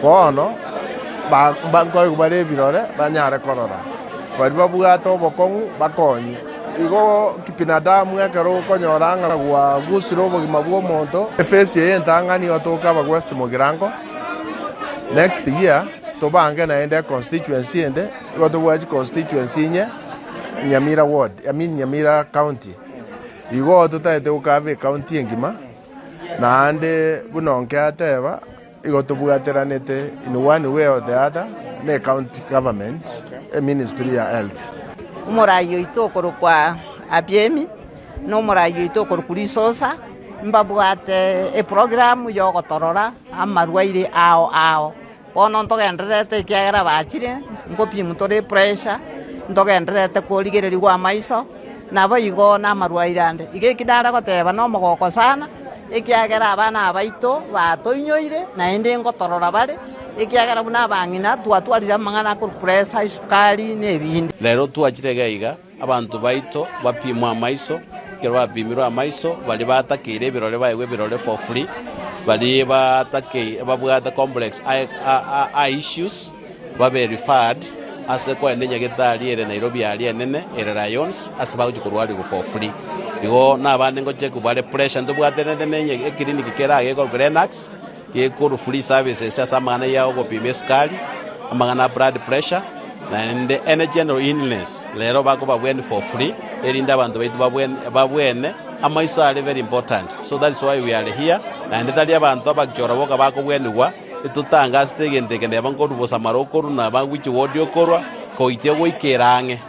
Bono nkoigwa bare ebirore banyare korora, baria babwate obokong'u bakonywe. Igo kibinadamu ekero okonyora ng'a gwagusire obogima bw'omonto. Efesi eye entang'ani otoke aba West Mugirango, next year tobange naende econstituency ende, igo tobwate chiconstituency inye Nyamira ward, I mean Nyamira county. Igo totaete gokava ecounty engima, naende buna onke ateba. Igo tobwateranete in one way or the other ne county government, eministry ya health. Omoraai oito okorokwa Abiemi, na omoraai oito okorokwa Risosa, mbabwate eprogramu y'ogotorora amarwaire ao ao. Bono ntogendererete ekiagera bachire, nkopimwa tore epressure, ntogendererete korigererigwa amaiso, Naboigo namarwaire ande. Iga eki nare goteba nomogoko sana, ekiagera abana aba baito batoinyoire, naende ngotorora bare, ekiagera buna abang'ina twatwarire amang'ana akorwa pressure, esukari, na ebinde. Rero twachire iga iga, abanto baito bapimwe amaiso, ekero bapimirwe amaiso, baria batakeire ebirore baegwe ebirore for free, baria batakei babwate complex eye eye issues, babe referred ase koenda enyagetari ere Nairobi aria enene ere Lions ase bagochia korwarigwa for free. Igo nabande ngocheki bare pressure ntobwaterete na enye eclinic kere aa gekorokwa Lennox gekorwa free services ase amang'ana ya ogopima esukari, amang'ana a blood pressure naende any general illness rero bakobabweni for free erinde abanto baito babwene babwene amaiso are very important so that's why we are here naende tari abanto abakioro boka bakobwenigwa. Etotangasete egento eke neba nkorwa bosa mara okorwa na bagochia wodi okorwa, goitia goikera ang'e.